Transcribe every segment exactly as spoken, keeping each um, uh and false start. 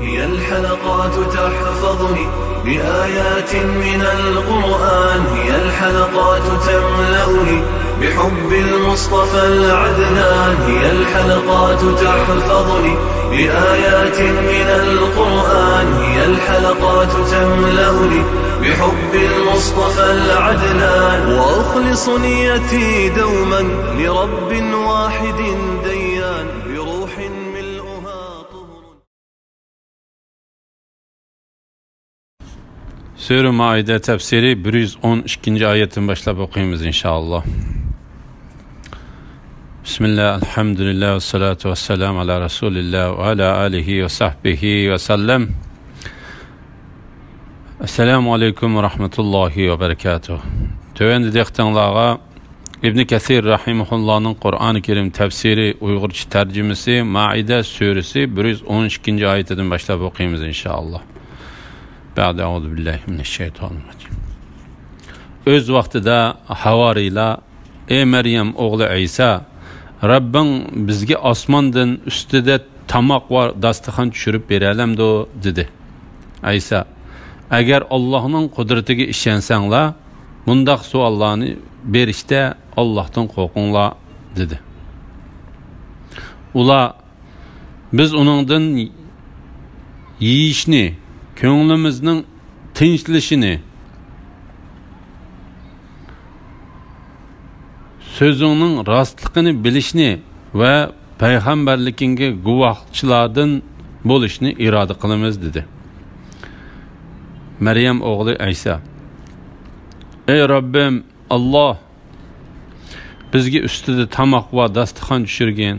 هي الحلقات تحفظني بآيات من القرآن، هي الحلقات تملأني بحب المصطفى العدنان، هي الحلقات تحفظني بآيات من القرآن، هي الحلقات تملأني بحب المصطفى العدنان، وأخلص نيتي دوما لرب واحد ديان، بروح ملؤها طهر. سۈرە مائىدە تەپسىرى بىر يۈز ئون ئىككىنچى ئايەتتىن باشلاپ ئوقۇيمىز، ئىنشائاللا. بىسمىللا، ئەلھەمدۇلىللا، ۋەسسالاتۇ ۋەسسالامۇ ئالا رەسۇلىللا ۋە ئالا ئالىھى ۋە سەھبىھى ۋە سەللەم. ئەسسالامۇ ئەلەيكۇم ۋە رەھمەتۇللاھى ۋە بەرىكاتۇھ. تۆۋەندە دىققىتىڭلارغا ئىبنى كەسىر رەھىمەھۇللانىڭ قۇرئانى كەرىم تەپسىرى، ئۇيغۇرچە تەرجىمىسى، مائىدە سۈرىسى بىر يۈز ئون ئىككىنچى ئايىتىدىن باشلاپ ئوقۇيمىز، ئىنشائاللا. بەئدە، ئەئۇزۇ بىللاھى مىنەششەيتانىر رەجىم. ئۆز ۋاقتىدا ھاۋارىيلار، ئەي مەريەم ئوغلى ئەيسا، رەببىڭ بىزگە ئاسماندىن ئۈستىدە تاماق بار داستىخان چۈشۈرۈپ بېرەلەمدۇ؟ دېدى. ئەيسا، ئەگەر ئاللاھنىڭ قۇدرىتىگە ئىشەنسەڭلار، بۇنداق سوئاللارنى بېرىشتە ئاللاھتىن قورقۇڭلار، دېدى. ئۇلار، بىز ئۇنىڭدىن يېيىشنى، كۆڭلىمىزنىڭ تىنچلىشىنى، سۆزۈڭنىڭ راستلىقىنى بىلىشنى ۋە پەيغەمبەرلىكىڭگە گۇۋاھچىلاردىن بولۇشنى ئىرادە قىلىمىز، دېدى. مەريەم ئوغلى ئەيسا، ئەي رەببىم، ئاللاھ بىزگە ئۈستىدە تاماق بار داستىخان چۈشۈرگىن.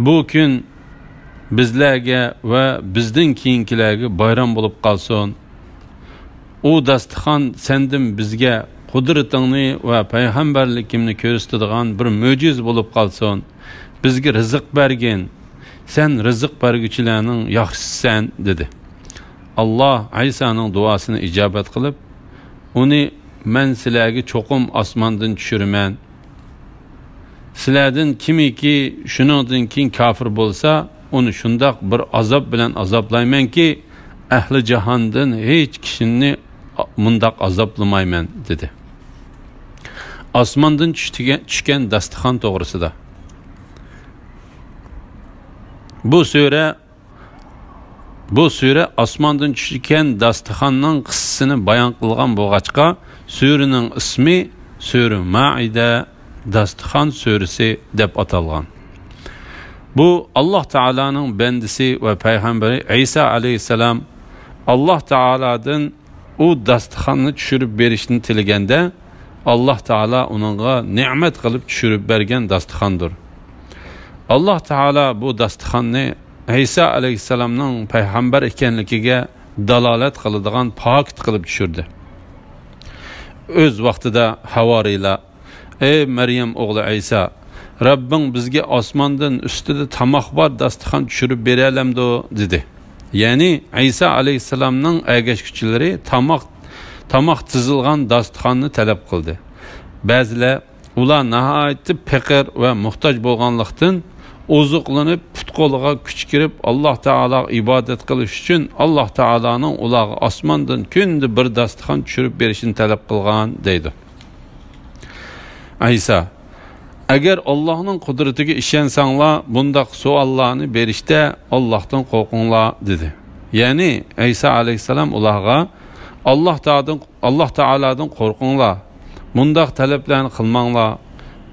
بۇ كۈن بىزلەرگە ۋە بىزدىن كېيىنكىلەرگە بايرام بولۇپ قالسۇن. ئۇ داستىخان سەندىن بىزگە قۇدرىتىڭنى ۋە پەيغەمبەرلىكىمنى كۆرسىتىدىغان بىر مۆجىزە بولۇپ قالسۇن. بىزگە رىزىق بەرگىن. سەن رىزىق بەرگۈچىلەرنىڭ ياخشىسىسەن، دېدى. ئاللاھ ئەيسانىڭ دۇئاسىنى ئىجابەت قىلىپ، ئۇنى، مەن سىلەرگە چوقۇم ئاسماندىن چۈشۈرىمەن. سىلەردىن كىمكى شۇنىڭدىن كېيىن كاپىر بولسا، ئۇنى شۇنداق بىر ئازاب بىلەن ئازابلايمەنكى، ئەھلى جاھاندىن ھېچ كىشىنى مۇنداق ئازابلىمايمەن، دېدى. ئاسماندىن چۈشتىگە-، چۈشكەن داستىخان توغرىسىدا. بۇ سۈرە بۇ سۈرە ئاسماندىن چۈشكەن داستىخاننىڭ قىسسىسىنى بايان قىلغان بولغاچقا، سۈرىنىڭ ئىسمى سۈرە مائىدە، داستىخان سۈرىسى دەپ ئاتالغان. بۇ، ئاللاھ تائالانىڭ بەندىسى ۋە پەيغەمبىرى ئەيسا ئەلەيھىسسالام ئاللاھ تائالادىن ئۇ داستىخاننى چۈشۈرۈپ بېرىشنى تىلىگەندە، ئاللاھ تائالا ئۇنىڭغا نېمەت قىلىپ چۈشۈرۈپ بەرگەن داستىخاندۇر. ئاللاھ تائالا بۇ داستىخاننى ئەيسا ئەلەيھىسسالامنىڭ پەيغەمبەر ئىكەنلىكىگە دالالەت قىلىدىغان پاكىت قىلىپ چۈشۈردى. ئۆز ۋاقتىدا ھاۋارىيلار، ئەي مەريەم ئوغلى ئەيسا، رەببىڭ بىزگە ئاسماندىن ئۈستىدە تاماق بار داستىخان چۈشۈرۈپ بېرەلەمدۇ؟ دېدى. يەنى ئەيسا ئەلەيھىسسالامنىڭ ئەگەشكۈچىلىرى تاماق، تاماق تىزىلغان داستىخاننى تەلەپ قىلدى. بەزىلەر، ئۇلار ناھايىتى پېقىر ۋە موھتاج بولغانلىقتىن، ئوزۇقلىنىپ، پۇت-قولىغا كۈچ كىرىپ، ئاللاھ تائالاغا ئىبادەت قىلىش ئۈچۈن، ئاللاھ تائالانىڭ ئۇلارغا ئاسماندىن كۈندە بىر داستىخان چۈشۈرۈپ بېرىشىنى تەلەپ قىلغان، دەيدۇ. ئەيسا، ئەگەر ئاللاھنىڭ قۇدرىتىگە ئىشەنسەڭلار، بۇنداق سوئاللارنى بېرىشتە ئاللاھتىن قورقۇڭلار، دېدى. يەنى ئەيسا ئەلەيھىسسالام ئۇلارغا، ئاللاھ تائالادىن، ئاللاھ تائالادىن قورقۇڭلار، بۇنداق تەلەپلەرنى قىلماڭلار.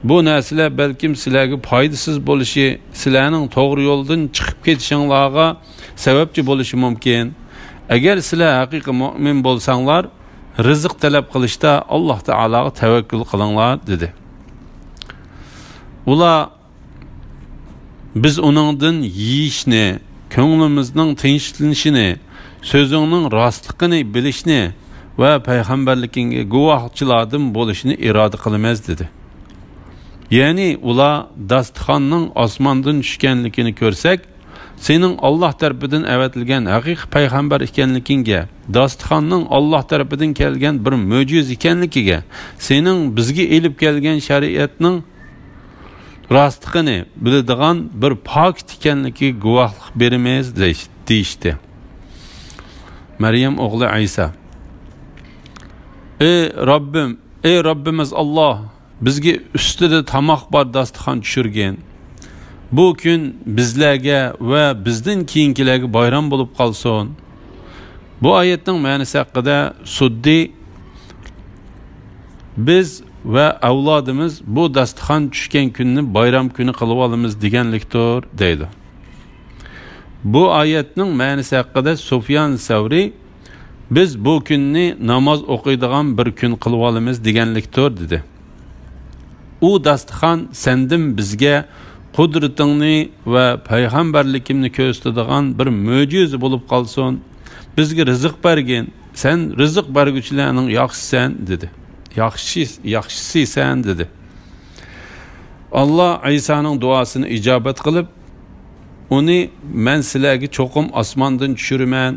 بۇ نەرسىلەر بەلكىم سىلەرگە پايدىسىز بولۇشى، سىلەرنىڭ توغرا يولدىن چىقىپ كېتىشىڭلارغا سەۋەبچى بولۇشى مۇمكىن. ئەگەر سىلەر ھەقىقىي مۆمىن بولساڭلار، رىزىق تەلەپ قىلىشتا ئاللاھ تائالاغا تەۋەككۈل قىلىڭلار، دېدى. ئۇلار، بىز ئۇنىڭدىن يېيىشنى، كۆڭلىمىزنىڭ تىنچلىنىشىنى، سۆزۈڭنىڭ راستلىقىنى بىلىشنى ۋە پەيغەمبەرلىكىڭگە گۇۋاھچىلاردىن بولۇشنى ئىرادە قىلىمىز، دېدى. يەنى ئۇلار، داستىخاننىڭ ئاسماندىن چۈشكەنلىكىنى كۆرسەك، سېنىڭ ئاللاھ تەرىپىدىن ئەۋەتىلگەن ھەقىقىي پەيغەمبەر ئىكەنلىكىڭگە، داستىخاننىڭ ئاللاھ تەرىپىدىن كەلگەن بىر مۆجىزە ئىكەنلىكىگە، سېنىڭ بىزگە ئېلىپ كەلگەن شەرىئەتنىڭ راستلىقىنى بىلىدىغان بىر پاكىت ئىكەنلىكىگە گۇۋاھلىق بېرىمىز، دەيش-، دېيىشتى. مەريەم ئوغلى ئەيسا: «ئى رەببىم، ئى رەببىمىز ئاللاھ، بىزگە ئۈستىدە تاماق بار داستىخان چۈشۈرگىن. بۇ كۈن بىزلەرگە ۋە بىزدىن كېيىنكىلەرگە بايرام بولۇپ قالسۇن.» بۇ ئايەتنىڭ مەنىسى ھەققىدە سۇددى: «بىز ۋە ئەۋلادىمىز بۇ داستىخان چۈشكەن كۈننى بايرام كۈنى قىلىۋالىمىز دېگەنلىكتۇر» دەيدۇ. بۇ ئايەتنىڭ مەنىسى ھەققىدە سۇفيان سەۋرى: «بىز بۇ كۈننى ناماز ئوقۇيدىغان بىر كۈن قىلىۋالىمىز دېگەنلىكتۇر» دېدى. ئۇ داستىخان سەندىن بىزگە قۇدرىتىڭنى ۋە پەيغەمبەرلىكىمنى كۆرسىتىدىغان بىر مۆجىزە بولۇپ قالسۇن. بىزگە رىزىق بەرگىن، سەن رىزىق بەرگۈچىلەرنىڭ ياخشىسەن دېدى. ياخشى، ياخشىسىسەن دېدى. ئاللا ئەيسانىڭ دۇئاسىنى ئىجابەت قىلىپ، ئۇنى: «مەن سىلەرگە چوقۇم ئاسماندىن چۈشۈرىمەن.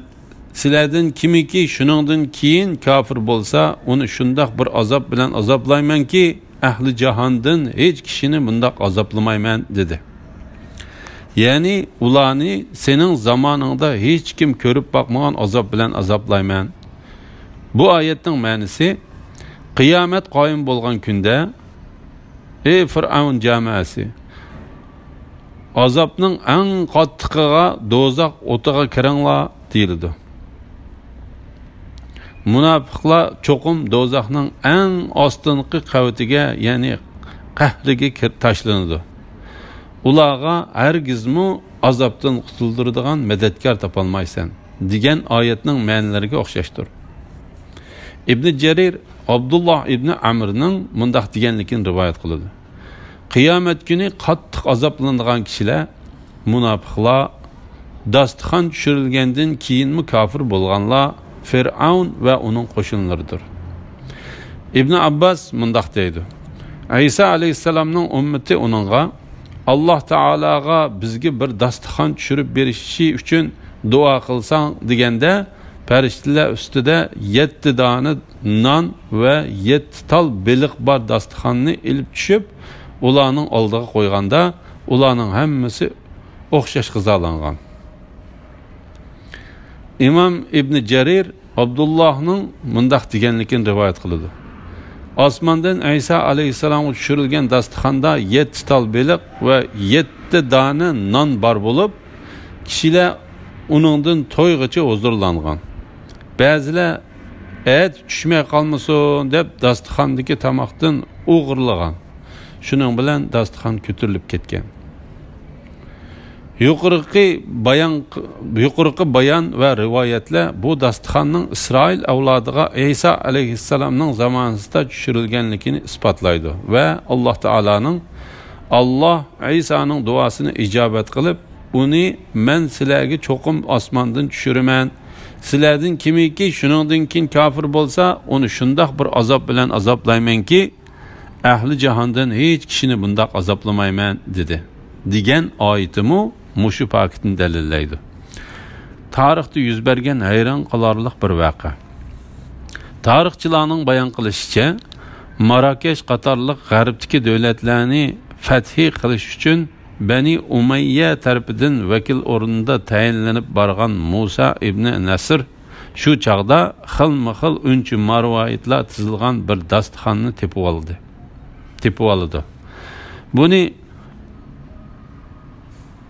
سىلەردىن كىمكى شۇنىڭدىن كېيىن كاپىر بولسا، ئۇنى شۇنداق بىر ئازاب بىلەن ئازابلايمەنكى، ئەھلى جاھاندىن ھېچ كىشىنى مۇنداق ئازابلىمايمەن» دېدى. يەنى ئۇلارنى سېنىڭ زامانىڭدا ھېچكىم كۆرۈپ باقمىغان ئازاب بىلەن ئازابلايمەن. بۇ ئايەتنىڭ مەنىسى: قىيامەت قايىم بولغان كۈندە، ئى فىرئەۋن جامائەسى، ئازابنىڭ ئەڭ قاتتىقىغا، دوزاخ ئوتىغا كىرىڭلار دېيىلىدۇ. مۇناپىقلار چوقۇم دوزاخنىڭ ئەڭ ئاستىنقى قەۋىتىگە، يەنى قەھرىگە كىر-، تاشلىنىدۇ. ئۇلارغا ھەرگىزمۇ ئازابتىن قۇتۇلدۇرىدىغان مەدەتكار تاپالمايسەن دېگەن ئايەتنىڭ مەنىلىرىگە ئوخشاشتۇر. ئىبنى جەرىر ئابدۇللا ئىبنى ئەمرنىڭ مۇنداق دېگەنلىكىنى رىۋايەت قىلىدۇ: «قىيامەت كۈنى قاتتىق ئازابلىنىدىغان كىشىلەر مۇناپىقلار، داستىخان چۈشۈرۈلگەندىن كېيىنمۇ كاپىر بولغانلار، فىرئەۋن ۋە ئۇنىڭ قوشۇنلىرىدۇر.» ئىبنى ئابباس مۇنداق دەيدۇ: ئەيسا ئەلەيھىسسالامنىڭ ئۈممىتى ئۇنىڭغا، «ئاللا تائالاغا بىزگە بىر داستىخان چۈشۈرۈپ بېرىشى ئۈچۈن دۇئا قىلساڭ» دېگەندە، پەرىشتىلەر ئۈستىدە يەتتە دانە نان ۋە يەتتە تال بېلىق بار داستىخاننى ئېلىپ چۈشۈپ، ئۇلارنىڭ ئالدىغا قويغاندا، ئۇلارنىڭ ھەممىسى ئوخشاش غىزالانغان. ئىمام ئىبنى جەرىر ئابدۇللاھنىڭ مۇنداق دېگەنلىكىنى رىۋايەت قىلىدۇ: «ئاسماندىن ئەيسا ئەلەيھىسسالامغا چۈشۈرۈلگەن داستىخاندا يەتتە تال بېلىق ۋە يەتتە دانە نان بار بولۇپ، كىشىلەر ئۇنىڭدىن تويغىچە ھۇزۇرلانغان. بەزىلەر ئەتە چۈشمەي قالمىسۇن دەپ داستىخاندىكى تاماقتىن ئوغرىلىغان. شۇنىڭ بىلەن داستىخان كۆتۈرۈلۈپ كەتكەن.» يۇقىرىقى بايان، يۇقىرىقى بايان ۋە رىۋايەتلەر بۇ داستىخاننىڭ ئىسرائىل ئەۋلادىغا ئەيسا ئەلەيھىسسالامنىڭ زامانىسىدا چۈشۈرۈلگەنلىكىنى ئىسپاتلايدۇ ۋە ئاللا تائالانىڭ، ئاللا ئەيسانىڭ دۇئاسىنى ئىجابەت قىلىپ، ئۇنى، «مەن سىلەرگە چوقۇم ئاسماندىن چۈشۈرىمەن. سىلەردىن كىمكى شۇنىڭدىن كېيىن كاپىر بولسا، ئۇنى شۇنداق بىر ئازاب بىلەن ئازابلايمەنكى، ئەھلى جاھاندىن ھېچ كىشىنى بۇنداق ئازابلىمايمەن» دېدى، دېگەن ئايىتىمۇ مۇشۇ پاكىتنى دەلىللەيدۇ. تارىختا يۈز بەرگەن ھەيران قالارلىق بىر ۋەقە. تارىخچىلارنىڭ بايان قىلىشىچە، ماراكەش قاتارلىق غەربتىكى دۆلەتلەرنى فەتھى قىلىش ئۈچۈن بەنى ئۇمەييە تەرىپىدىن ۋەكىل ئورنىدا تەيىنلىنىپ بارغان مۇسا ئىبنى نەسر شۇ چاغدا خىلمۇ خىل ئۈنچە مارۋايىتلار تىزىلغان بىر داستىخاننى تېپىۋالدى، تېپىۋالىدۇ. بۇنى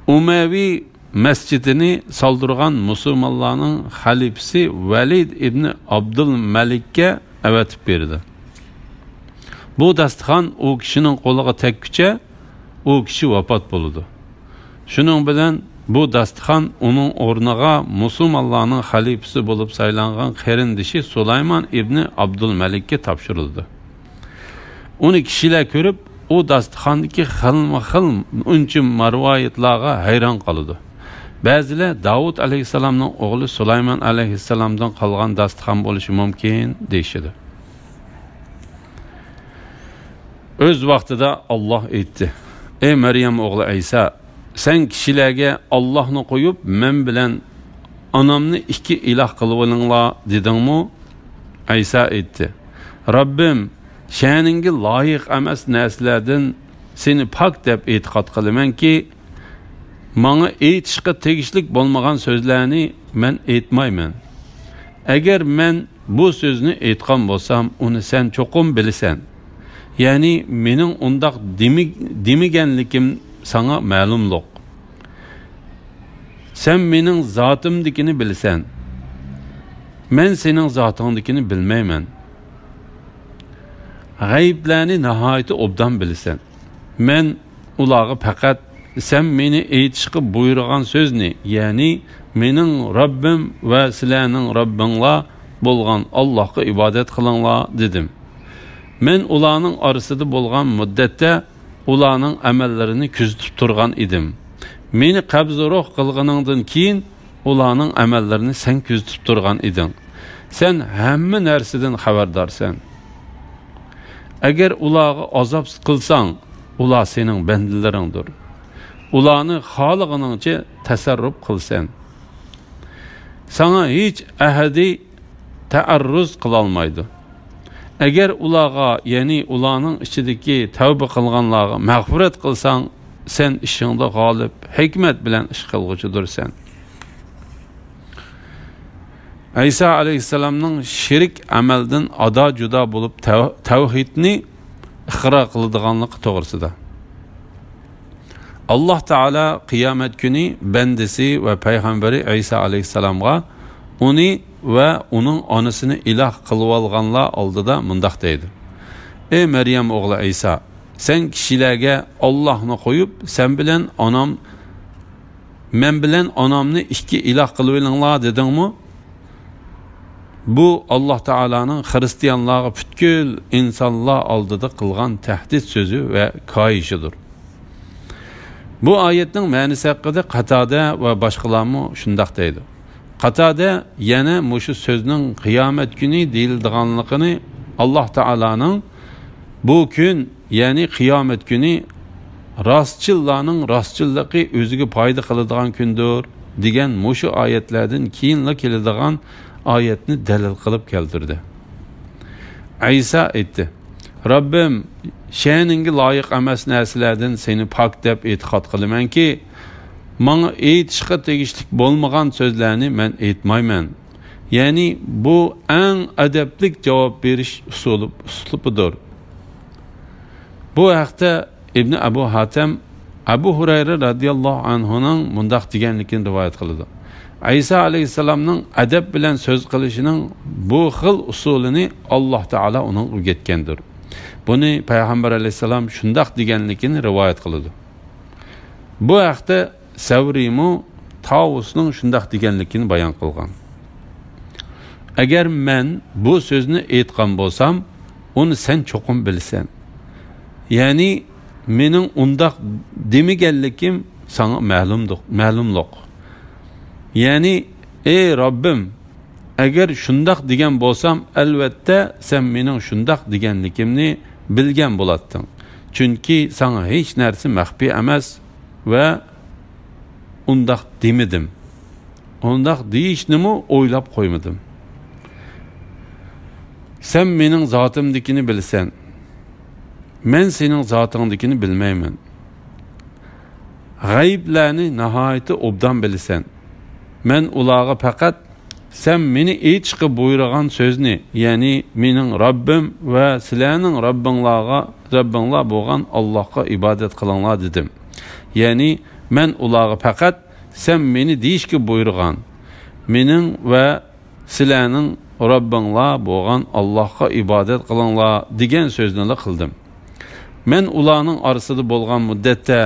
ئۇمەۋى مەسچىتىنى سالدۇرغان مۇسۇلمانلارنىڭ خەلىپىسى ۋەلىد ئىبنى ئابدۇلمەلىككە ئەۋەتىپ بېرىدۇ. بۇ داستىخان ئۇ كىشىنىڭ قولىغا تەگكۈچە، ئۇ كىشى ۋاپات بولىدۇ. شۇنىڭ بىلەن بۇ داستىخان ئۇنىڭ ئورنىغا مۇسۇلمانلارنىڭ خەلىپىسى بولۇپ سايلانغان قېرىندىشى سۇلايمان ئىبنى ئابدۇلمەلىككە تاپشۇرۇلىدۇ. ئۇنى كىشىلەر كۆرۈپ، ئۇ داستىخاندىكى خىلمۇ خىل ئۈنچە مارۋايىتلارغا ھەيران قالىدۇ. بەزىلەر داۋۇت ئەلەيھىسسالامنىڭ ئوغلى سۇلايمان ئەلەيھىسسالامدىن قالغان داستىخان بولۇشى مۇمكىن دېيىشىدۇ. ئۆز ۋاقتىدا ئاللاھ ئېيتتى: «ئەي مەريەم ئوغلى ئەيسا، سەن كىشىلەرگە ئاللاھنى قويۇپ، مەن بىلەن ئانامنى ئىككى ئىلاھ قىلىۋېلىڭلار دېدىڭمۇ؟» ئەيسا ئېيتتى: «رەببىم، شەنىڭگە لايىق ئەمەس نەرسىلەردىن سېنى پاك دەپ ئېتىقاد قىلىمەنكى، ماڭا ئېيتىشقا تېگىشلىك بولمىغان سۆزلەرنى مەن ئېيتمايمەن. ئەگەر مەن بۇ سۆزنى ئېيتقان بولسام، ئۇنى سەن چوقۇم بىلىسەن. يەنى مېنىڭ ئۇنداق دېمە-، دېمىگەنلىكىم ساڭا مەلۇملۇق. سەن مېنىڭ زاتىمدىكىنى بىلىسەن. مەن سېنىڭ زاتىڭدىكىنى بىلمەيمەن. غەيىبلەرنى ناھايىتى ئوبدان بىلىسەن. مەن ئۇلارغا پەقەت سەن مېنى ئېيتىشقا بۇيرۇغان سۆزنى، يەنى مېنىڭ رەببىم ۋە سىلەرنىڭ رەببىڭلار بولغان ئاللاھقا ئىبادەت قىلىڭلار دېدىم. مەن ئۇلارنىڭ ئارىسىدا بولغان مۇددەتتە ئۇلارنىڭ ئەمەللىرىنى كۆزىتىپ تۇرغان ئىدىم. مېنى قەبزى روھ قىلغىنىڭدىن كېيىن ئۇلارنىڭ ئەمەللىرىنى سەن كۆزىتىپ تۇرغان ئىدىڭ. سەن ھەممە نەرسىدىن خەۋەردارسەن. ئەگەر ئۇلارغا ئازاب قىلساڭ، ئۇلار سېنىڭ بەندىلىرىڭدۇر. ئۇلارنى خالىغىنىڭچە تەسەررۇپ قىلىسەن. ساڭا ھېچ ئەھەدى تەئەررۇز قىلالمايدۇ. ئەگەر ئۇلارغا، يەنى ئۇلارنىڭ ئىچىدىكى تەۋبە قىلغانلارغا مەغپىرەت قىلساڭ، سەن ئىشىڭدا غالىب، ھېكمەت بىلەن ئىش قىلغۇچىدۇرسەن. ئەيسا ئەلەيھىسسالامنىڭ شېرىك ئەمەلدىن ئادا-جۇدا بولۇپ تەۋ-، تەۋھىدنى ئىقرار قىلىدىغانلىقى توغرىسىدا. ئاللاھ تائالا قىيامەت كۈنى بەندىسى ۋە پەيغەمبىرى ئەيسا ئەلەيھىسسالامغا ئۇنى ۋە ئۇنىڭ ئانىسىنى ئىلاھ قىلىۋالغانلار ئالدىدا مۇنداق دەيدۇ: «ئەي مەريەم ئوغلى ئەيسا، سەن كىشىلەرگە ئاللاھنى قويۇپ، سەن بىلەن ئانام، مەن بىلەن ئانامنى ئىككى ئىلاھ قىلىۋېلىڭلار دېدىڭمۇ؟» بۇ ئاللاھ تائالانىڭ خىرىستىيانلارغا پۈتكۈل ئىنسانلار ئالدىدا قىلغان تەھدىت سۆزى ۋە كايىشىدۇر. بۇ ئايەتنىڭ مەنىسى ھەققىدە قاتادە ۋە باشقىلارمۇ شۇنداق دەيدۇ. قاتادە يەنە مۇشۇ سۆزنىڭ قىيامەت كۈنى دېيىلىدىغانلىقىنى، ئاللاھ تائالانىڭ بۇ كۈن، يەنى قىيامەت كۈنى راستچىللارنىڭ راستچىللىقى ئۆزىگە پايدا قىلىدىغان كۈندۇر، دېگەن مۇشۇ ئايەتلەردىن كېيىنلا كېلىدىغان ئايەتنى دەلىل قىلىپ كەلتۈردى. ئەيسا ئېيتتى: «رەببىم، شەنىڭگە لايىق ئەمەس نەرسىلەردىن سېنى پاك دەپ ئېتىقاد قىلىمەنكى، ماڭا ئېيتىشقا تېگىشلىك بولمىغان سۆزلەرنى مەن ئېيتمايمەن.» يەنى بۇ ئەڭ ئەدەپلىك جاۋاب بېرىش ئۇسۇلى، ئۇسلۇبىدۇر. بۇ ھەقتە ئىبنى ئەبۇ ھاتەم ئەبۇ ھۇرەيرە رەزىياللاھۇ ئەنھۇنىڭ مۇنداق دېگەنلىكىنى رىۋايەت قىلىدۇ: ئەيسا ئەلەيھىسسالامنىڭ ئەدەپ بىلەن سۆز قىلىشىنىڭ بۇ خىل ئۇسۇلىنى ئاللاھ تائالا ئۇنىڭغا ئۆگەتكەندۇر. بۇنى پەيغەمبەر ئەلەيھىسسالام شۇنداق دېگەنلىكىنى رىۋايەت قىلىدۇ. بۇ ھەقتە سەۋرىمۇ تاۋۇسنىڭ شۇنداق دېگەنلىكىنى بايان قىلغان: «ئەگەر مەن بۇ سۆزنى ئېيتقان بولسام، ئۇنى سەن چوقۇم بىلىسەن. يەنى مېنىڭ ئۇنداق دېمىگەنلىكىم ساڭا مەلۇمدۇق-، مەلۇملۇق. يەنى، ئەي رەببىم، ئەگەر شۇنداق دېگەن بولسام، ئەلۋەتتە، سەن مېنىڭ شۇنداق دېگەنلىكىمنى بىلگەن بولاتتىڭ. چۈنكى ساڭا ھېچ نەرسە مەخپىي ئەمەس ۋە ئۇنداق دېمىدىم. ئۇنداق دېيىشنىمۇ ئويلاپ قويمىدىم. سەن مېنىڭ زاتىمدىكىنى بىلىسەن. مەن سېنىڭ زاتىڭدىكىنى بىلمەيمەن. غەيىبلەرنى ناھايىتى ئوبدان بىلىسەن. مەن ئۇلارغا پەقەت سەن مېنى ئېيتىشقا بۇيرۇغان سۆزنى، يەنى مېنىڭ رەببىم ۋە سىلەرنىڭ رەببىڭلارغا، رەببىڭلار بولغان ئاللاھقا ئىبادەت قىلىڭلار دېدىم. يەنى مەن ئۇلارغا پەقەت سەن مېنى دېيىشكە بۇيرۇغان، مېنىڭ ۋە سىلەرنىڭ رەببىڭلار بولغان ئاللاھقا ئىبادەت قىلىڭلار دېگەن سۆزنىلا قىلدىم. مەن ئۇلارنىڭ ئارىسىدا بولغان مۇددەتتە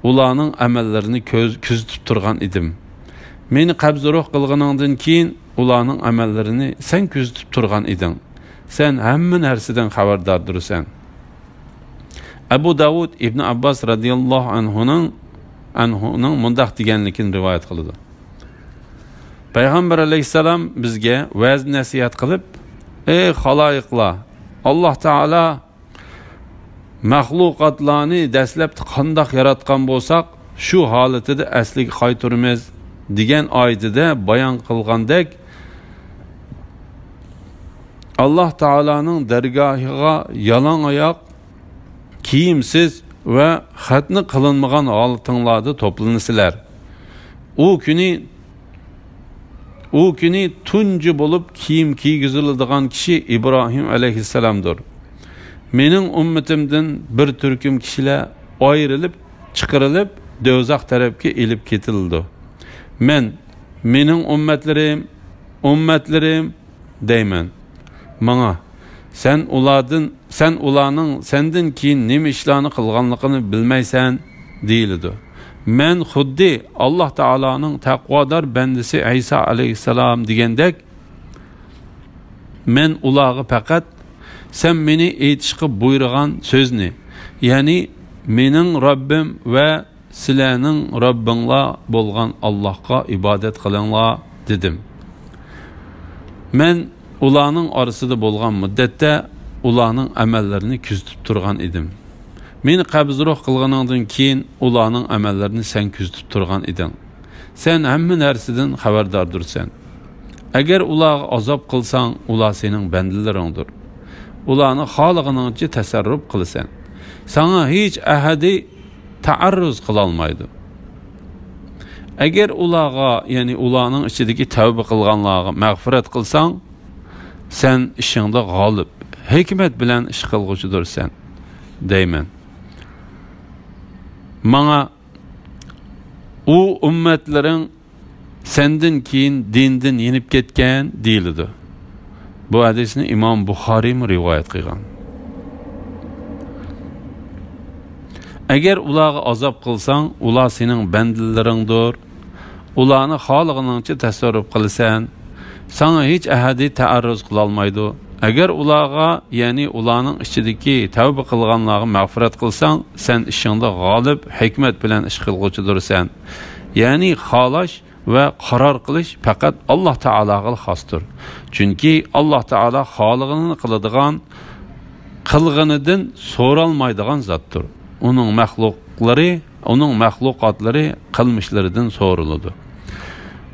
ئۇلارنىڭ ئەمەللىرىنى كۆز-، كۆزىتىپ تۇرغان ئىدىم. مېنى قەبزى روھ قىلغىنىڭدىن كېيىن ئۇلارنىڭ ئەمەللىرىنى سەن كۆزىتىپ تۇرغان ئىدىڭ. سەن ھەممە نەرسىدىن خەۋەرداردۇرسەن. ئەبۇ داۋۇد ئىبنى ئابباس رەزىياللاھۇ ئەنھۇنىڭ، ئەنھۇنىڭ مۇنداق دېگەنلىكىنى رىۋايەت قىلىدۇ: پەيغەمبەر ئەلەيھىسسالام بىزگە ۋەز-نەسىھەت قىلىپ، ئەي خالايىقلار، ئاللاھ تائالا مەخلۇقاتلارنى دەسلەپتە قانداق ياراتقان بولساق، شۇ ھالىتىدە ئەسلىگە قايتۇرىمىز، دېگەن ئايىتىدە بايان قىلغاندەك، ئاللاھ تائالانىڭ دەرگاھىغا يالاڭ ئاياق، كىيىمسىز، ۋە خەتنە قىلىنمىغان ھالىتىڭلاردا توپلىنىسىلەر. ئۇ كۈنى، ئۇ كۈنى تۇنجى بولۇپ كىيىم كىيگۈزۈلىدىغان كىشى ئىبراھىم ئەلەيھىسسالامدۇر. مېنىڭ ئۈممىتىمدىن بىر تۈركۈم كىشىلەر ئايرىلىپ، چىقىرىلىپ، دوزاخ تەرەپكە ئېلىپ كېتىلىدۇ. مەن، مېنىڭ ئۈممەتلىرىم، ئۈممەتلىرىم، دەيمەن. ماڭا، سەن ئۇلاردىن، سەن ئۇلارنىڭ سەندىن كېيىن نېمە ئىشلارنى قىلغانلىقىنى بىلمەيسەن، دېيىلىدۇ. مەن خۇددى ئاللاھ تائالانىڭ تەقۋادار بەندىسى ئەيسا ئەلەيھىسسالام دېگەندەك، مەن ئۇلارغا پەقەت، سەن مېنى ئېيتىشقا بۇيرۇغان سۆزنى، يەنى مېنىڭ رەببىم ۋە سىلەرنىڭ رەببىڭلار بولغان ئاللاھقا ئىبادەت قىلىڭلار، دېدىم. مەن ئۇلارنىڭ ئارىسىدا بولغان مۇددەتتە ئۇلارنىڭ ئەمەللىرىنى كۆزىتىپ تۇرغان ئىدىم. مېنى قەبزى روھ قىلغىنىڭدىن كېيىن ئۇلارنىڭ ئەمەللىرىنى سەن كۆزىتىپ تۇرغان ئىدىڭ. سەن ھەممە نەرسىدىن خەۋەرداردۇرسەن. ئەگەر ئۇلارغا ئازاب قىلساڭ، ئۇلار سېنىڭ بەندىلىرىڭدۇر. ئۇلارنى خالىغىنىڭچە تەسەررۇپ قىلىسەن. ساڭا ھېچ ئەھەدى تەئەررۇز قىلالمايدۇ. ئەگەر ئۇلارغا، يەنى ئۇلارنىڭ ئىچىدىكى تەۋبە قىلغانلارغا مەغپىرەت قىلساڭ، سەن ئىشىڭدا غالىب، ھېكمەت بىلەن ئىش قىلغۇچىدۇرسەن، دەيمەن. ماڭا ئۇ ئۈممەتلىرىڭ سەندىن كېيىن دىندىن يېنىپ كەتكەن دېيىلىدۇ. بۇ ھەدىسنى ئىمام بۇخارىيمۇ رىۋايەت قىلغان. ئەگەر ئۇلارغا ئازاب قىلساڭ، ئۇلار سېنىڭ بەندىلىرىڭدۇر. ئۇلارنى خالىغىنىڭچە تەسەررۇپ قىلىسەن. ساڭا ھېچ ئەھەدى تەئەررۇز قىلالمايدۇ. ئەگەر ئۇلارغا، يەنى ئۇلارنىڭ ئىچىدىكى تەۋبە قىلغانلارغا مەغپىرەت قىلساڭ، سەن ئىشىڭدا غالىب، ھېكمەت بىلەن ئىش قىلغۇچىدۇرسەن. يەنى خالاش ۋە قارار قىلىش پەقەت ئاللاھ تائالاغىلا خاستۇر. چۈنكى ئاللاھ تائالا خالىغىنىنى قىلىدىغان، قىلغىنىدىن سورالمايدىغان زاتتۇر. ئۇنىڭ مەخلۇقلىرى، ئۇنىڭ مەخلۇقاتلىرى قىلمىشلىرىدىن سورىلىدۇ.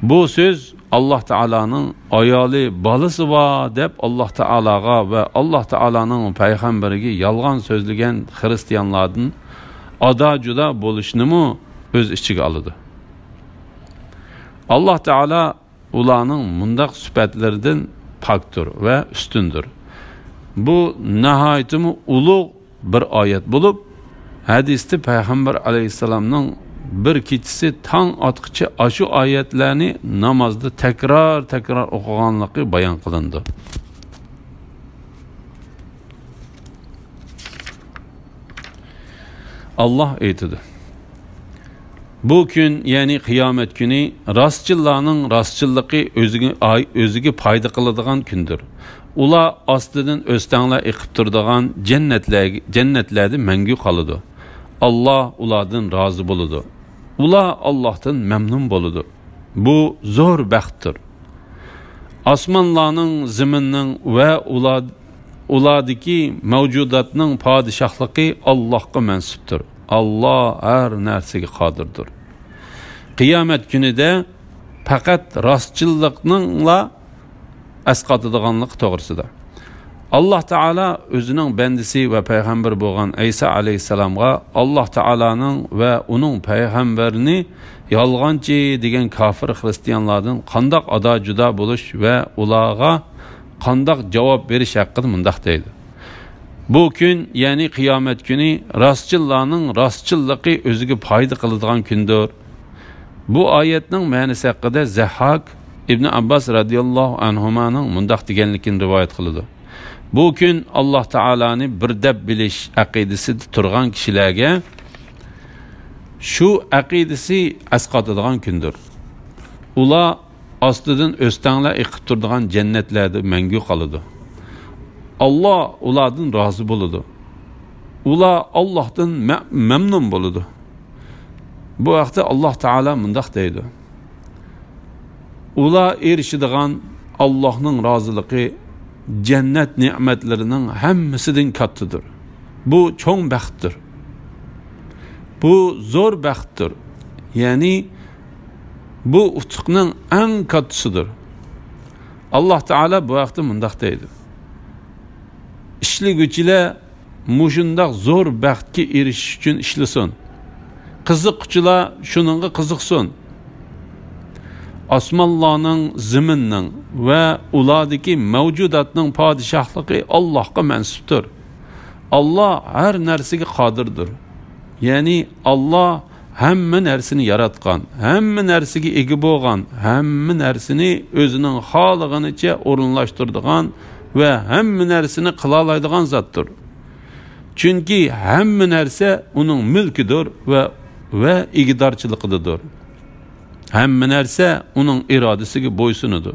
بۇ سۆز ئاللاھ تائالانىڭ ئايالى، بالىسى بار دەپ ئاللاھ تائالاغا ۋە ئاللاھ تائالانىڭ پەيغەمبىرىگە يالغان سۆزلىگەن خىرىستىيانلاردىن ئادا-جۇدا بولۇشنىمۇ ئۆز ئىچىگە ئالىدۇ. ئاللاھ تائالا ئۇلارنىڭ مۇنداق سۈپەتلىرىدىن پاكتۇر ۋە ئۈستۈندۇر. بۇ ناھايىتىمۇ ئۇلۇغ بىر ئايەت بولۇپ، ھەدىستە پەيغەمبەر ئەلەيھىسسالامنىڭ بىر كېچىسى تاڭ ئاتقىچە ئاشۇ ئايەتلەرنى نامازدا تەكرار-تەكرار ئوقۇغانلىقى بايان قىلىنىدۇ. ئاللاھ ئېيتىدۇ: بۇ كۈن، يەنى قىيامەت كۈنى، راستچىللارنىڭ راستچىللىقى ئۆزىگە ئاي-، ئۆزىگە پايدا قىلىدىغان كۈندۇر. ئۇلار ئاستىدىن ئۆستەڭلەر ئېقىپ تۇرىدىغان جەننەتلەر، جەننەتلەردە مەڭگۈ قالىدۇ. ئاللاھ ئۇلاردىن رازى بولىدۇ. ئۇلار ئاللاھتىن مەمنۇن بولىدۇ. بۇ زور بەختتۇر. ئاسمانلارنىڭ، زېمىننىڭ ۋە ئۇلار، ئۇلاردىكى مەۋجۇداتنىڭ پادىشاھلىقى ئاللاھقا مەنسۇپتۇر. ئاللاھ ھەر نەرسىگە قادىردۇر. قىيامەت كۈنىدە پەقەت راستچىللىقنىڭلا ئەسقاتىدىغانلىقى توغرىسىدا. ئاللاھ تائالا ئۆزىنىڭ بەندىسى ۋە پەيغەمبىرى بولغان ئەيسا ئەلەيھىسسالامغا ئاللاھ تائالانىڭ ۋە ئۇنىڭ پەيغەمبىرىنى يالغانچى دېگەن كاپىر خىرىستىيانلاردىن قانداق ئادا-جۇدا بولۇش ۋە ئۇلارغا قانداق جاۋاب بېرىش ھەققىدە مۇنداق دەيدۇ: بۇ كۈن، يەنى قىيامەت كۈنى، راستچىللارنىڭ راستچىللىقى ئۆزىگە پايدا قىلىدىغان كۈندۇر. بۇ ئايەتنىڭ مەنىسى ھەققىدە زەھھاك ئىبنى ئابباس رەزىياللاھۇ ئەنھۇمانىڭ مۇنداق دېگەنلىكىنى رىۋايەت قىلىدۇ: بۇ كۈن ئاللاھ تائالانى بىر دەپ بىلىش ئەقىدىسىدە تۇرغان كىشىلەرگە شۇ ئەقىدىسى ئەسقاتىدىغان كۈندۇر. ئۇلار ئاستىدىن ئۆستەڭلەر ئېقىپ تۇرىدىغان جەننەتلەردە مەڭگۈ قالىدۇ. ئاللاھ ئۇلاردىن رازى بولىدۇ. ئۇلار ئاللاھتىن مە-، مەمنۇن بولىدۇ. بۇ ھەقتە ئاللاھ تائالا مۇنداق دەيدۇ: ئۇلار ئېرىشىدىغان ئاللاھنىڭ رازىلىقى جەننەت نېمەتلىرىنىڭ ھەممىسىدىن كاتتىدۇر. بۇ چوڭ بەختتۇر. بۇ زور بەختتۇر. يەنى بۇ ئۇتۇقنىڭ ئەڭ كاتتىسىدۇر. ئاللاھ تائالا بۇ ھەقتە مۇنداق دەيدۇ: ئىشلىگۈچىلەر مۇشۇنداق زور بەختكە ئېرىشىش ئۈچۈن ئىشلىسۇن. قىزىققۇچىلار شۇنىڭغا قىزىقسۇن. ئاسمانلارنىڭ، زېمىننىڭ ۋە ئۇلاردىكى مەۋجۇداتنىڭ پادىشاھلىقى ئاللاھقا مەنسۇپتۇر. ئاللا ھەر نەرسىگە قادىردۇر. يەنى ئاللا ھەممە نەرسىنى ياراتقان، ھەممە نەرسىگە ئىگە بولغان، ھەممە نەرسىنى ئۆزىنىڭ خالىغىنىچە ئورۇنلاشتۇرىدىغان ۋە ھەممە نەرسىنى قىلالايدىغان زاتتۇر. چۈنكى ھەممە نەرسە ئۇنىڭ مۈلكىدۇر ۋە، ۋە ئىگىدارچىلىقىدىدۇر. ھەممە نەرسە ئۇنىڭ ئىرادىسىگە بويسۇنىدۇ.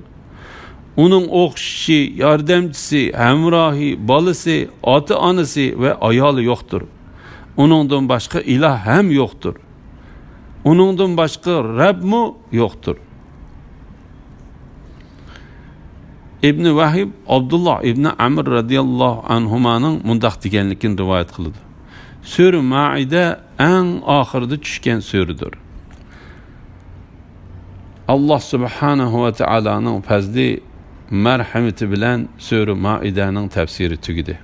ئۇنىڭ ئوخشىشى، ياردەمچىسى، ھەمراھى، بالىسى، ئاتا-ئانىسى ۋە ئايالى يوقتۇر. ئۇنىڭدىن باشقا ئىلاھ ھەم يوقتۇر. ئۇنىڭدىن باشقا رەبمۇ يوقتۇر. ئىبنى ۋەھىب ئابدۇللا ئىبنى ئەمر رەزىياللاھۇ ئەنھۇمانىڭ مۇنداق دېگەنلىكىنى رىۋايەت قىلىدۇ: سۈرە مائىدە ئەڭ ئاخىرىدا چۈشكەن سۈرىدۇر. ئاللا سۇبھانەھۇ ۋە تائالانىڭ پەزلى، مەرھەمىتى بىلەن سۈرە مائىدەنىڭ تەپسىرى تۈگىدى.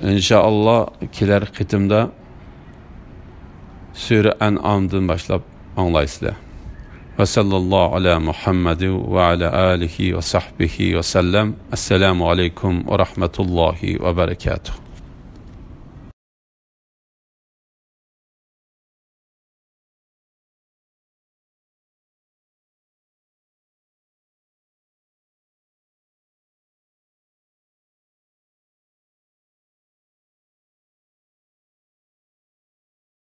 ئىنشائاللا، كېلەر قېتىمدا سۈرە ئەنئامدىن باشلاپ ئاڭلايسىلەر. ۋە سەللەللاھۇ ئەلا مۇھەممەدىن ۋە ئەلا ئالىھى ۋە سەھبىھى ۋە سەللەم. ئەسسالامۇ ئەلەيكۇم ۋە رەھمەتۇللاھى ۋە بەرەكاتۇھ.